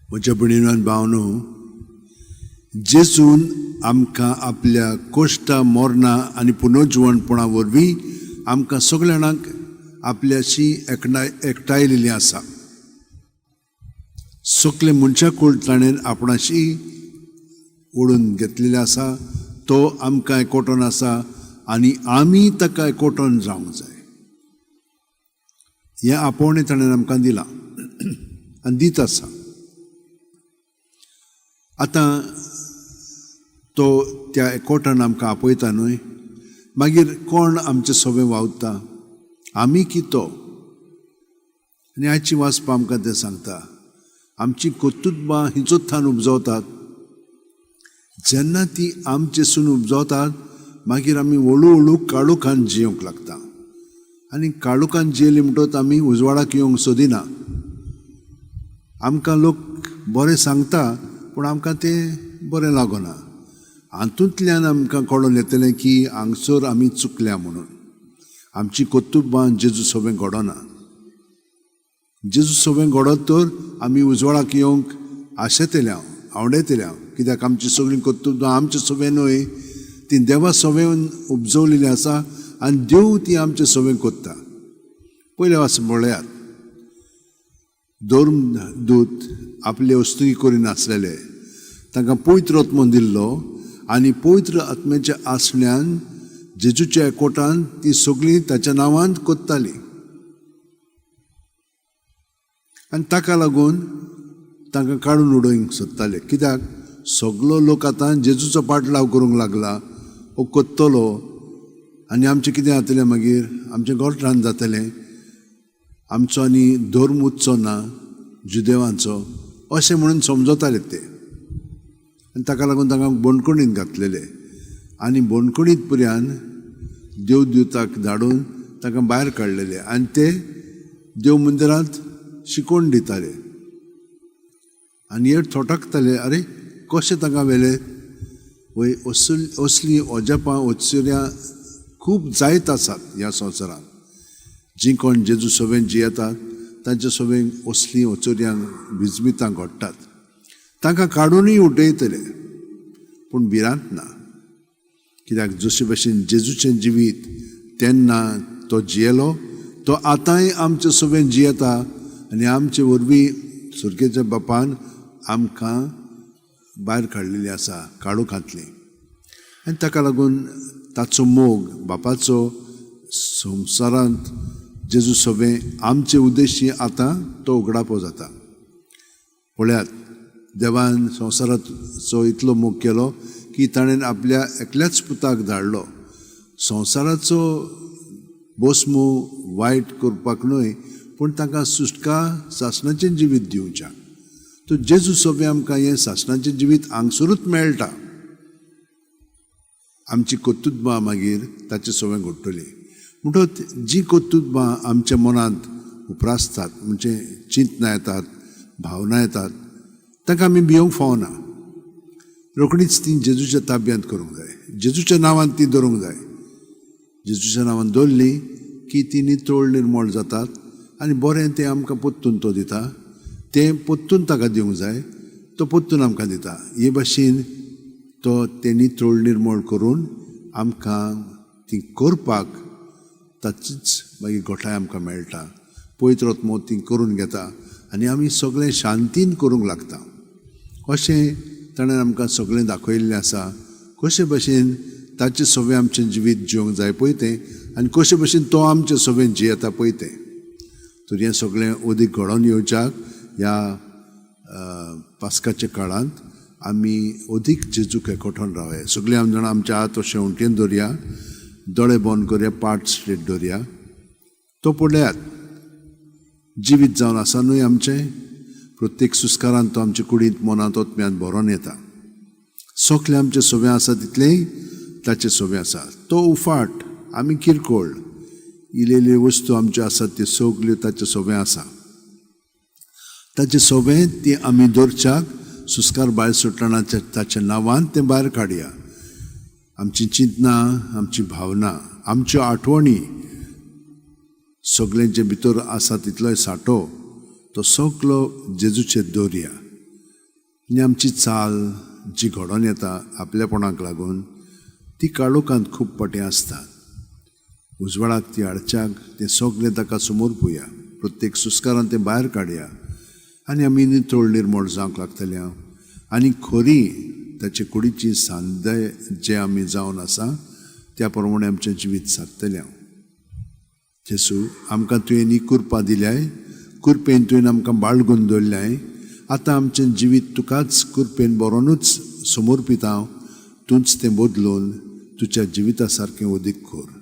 म्हज्या भयणीन भावनो, जेजून आमकां आपल्या कोश्टा, मोरणां आनी पुनर्जिवणपणा वरवीं आमकां सगल्या जाणांक आपल्याशी एकठांयलेली आसा. सगले मनशाकूळ ताणें आपणाशी ओडून घेतलेलें आसा. तो आमकां एकवटोन आसा आनी आमी ताका एकवटोन जावंक जाय. हें आपोवणें ताणें आमकां दिलां आनी दीत आसा. आतां तो त्या एकवटान आमकां आपयता न्हय, मागीर कोण आमचे सवें वावुरता, आमी की तो? आनी आयची वाचपा आमकां तें सांगता. आमची कर्तुत्वां हिचोत्थान उपजवतात. जेन्ना ती आमचे सून उपजवतात, मागीर आमी हळू हळू काळोखान जियोंक लागता. आनी काळोखान जियेली म्हणटकच आमी उजवाडाक येवंक सोदिना. आमकां लोक बरें सांगता, पूण आमकां तें बरें लागना. हातूंतल्यान आमकां कळोन येतलें की हांगसर आमी चुकल्या म्हणून. आमची कर्तुबां जेजू सवें घडना. जेजू सवें घडत तर आमी उजवाडाक येवंक आशेतले हांव, आवडयतले हांव. कित्याक आमची सगळीं कर्तुबां आमचे सवें न्हय, ती देवा सवें उपजवलेली आसा आनी देव ती आमचे सवें करता. पयलें वाच पळयात. धर्म दूत आपले वस्तू करिनासलेले. तांकां पवित्र आत्मो दिल्लो आनी पवित्र आत्म्याच्या आसण्यान जेजूच्या एकवटान ती सगळीं ताच्या नांवान कोत्ताली आनी ताका लागून तांकां काडून उडोवंक सोदताले. कित्याक सगलो लोक आतां जेजूचो पाटलाव करूंक लागला. हो कोत्तलो आनी आमचें कितें जातलें? मागीर आमचें गोठरान जातलें, आमचो आनी धर्म उच्चो ना जुदेवांचो, अशें म्हणून समजताले ते. आनी ताका लागून तांकां बणकणींत घातलेले आनी बणकणींत पर्यान देवदूताक धाडून तांकां भायर काडलेले आनी ते देव मंदिरांत शिकोवन दिताले. आनी हे थोटकताले, आरे, कशें तांकां व्हेले वय? असलीं अजापां ओत्सुर्यां खूब जायत आसात ह्या संवसारांत. जीं कोण जेजू सवें जियेतात, तांच्या सवें असलीं ओचोर्यां विजमितां घडटात. तांकां काडूनय उडयतले, पूण भिरांत ना. कित्याक जशे भशेन जेजूचें जिवीत तेन्ना तो जियेलो, तो आतांय आमचे सवें जियेता आनी आमचे वरवीं सुरकेच्या बापान आमकां भायर काडलेली आसा काळोखांतली. आनी ताका लागून ताचो मोग बापाचो संवसारांत जेजू सवें आमचे उद्देशी आतां तो उगडापो जाता. पळयात, देवान संवसाराचो इतलो मोग केलो की ताणें आपल्या एकल्याच पुताक धाडलो, संवसाराचो बोसमो वायट करपाक न्हय, पूण तांकां सुटका सासणाचें जिवीत दिवच्याक. तर जेजू सवें आमकां हें सासणाचें जिवीत हांगसरूच मेळटा. आमची कर्तुत्वां मागीर ताचे सवें घडटली. म्हणटकच जीं कर्तुत्वां आमच्या मनांत उप्रासतात, म्हणजे चिंतनां येतात, भावना येतात, तांकां आमी भियोंक फावना. रोखडीच ती जेजूच्या ताब्यांत करूंक जाय. जेजूच्या नांवान ती दवरूंक जाय. जेजूच्या नांवान दवरली की ती नितळ निर्मळ जातात आनी बरें तें आमकां पोत्तून तो दिता. तें पोत्तून ताका दिवंक जाय, तो पोत्तून आमकां दिता. हे भाशेन तो तें नितळ निर्मळ करून आमकां ती करपाक ताचीच मागीर घोटाय आमकां मेळटा. पवित्र आत्मो ती करून घेता आनी आमी सगळें शांतीन करूंक लागता. अशें ताणें आमकां सगळें दाखयल्लें आसा, कशे भशेन ताचें सवें आमचें जिवीत जिवंक जाय पळय तें आनी कशे भशेन तो आमचें सवें जियेता पळय तें. तर हें सगळें अदीक घडोवन येवच्याक ह्या पास्काच्या काळांत आमी अदीक जेजूक एकवटोन रावया. सगळीं आमी जाणां, आमच्या हात अशें वण्टीन दवरया, दोळे बंद करया, पाट स्ट्रेट दवरया. तो पळयात, जिवीत जावन आसा न्हय आमचें. प्रत्येक सुस्कारान तो आमचे कुडींत, मनांत, ओतम्यांत भरोन येता. सगळें आमचें सवें आसा तितलेंय ताचें सवें आसा. तो उफाट, आमी किरकोळ. इल्ली वस्तू आमच्यो आसात त्यो सगल्यो ताचें सवें आसा. ताचें सवें ती आमी दवरच्याक सुस्कार भायर सुटना, ताच्या नांवान तें भायर काडया. आमची चिंतनां, आमची भावना, आमच्यो आठवणी, सगळ्यांचे भितर आसा तितलोय सांठो, तो सगलो जेजूचेर दवरया. आनी आमची चाल जी घडोवन येता आपलेपणाक लागून ती काळोखांत खूब पटे आसतात. उजवाडाक ती हाडच्याक तें सगळें ताका समर्पुया, प्रत्येक सुस्कारान तें भायर काडया आनी आमी नितळ निर्मळ जावंक लागतले आनी खरी ताचे कुडीची सांदे जे आमी जावन आसा त्या प्रमाणे आमचें जिवीत सादतलें. जेसू, आमकां तुवें ही कृपा दिल्याय, कृपेन तुवें आमकां बाळगून दवरल्याय. आतां आमचें जिवीत तुकाच कृपेन बरोनूच समर्पिता. तूंच तें बदलून तुज्या जिविता सारकें अदीक कर.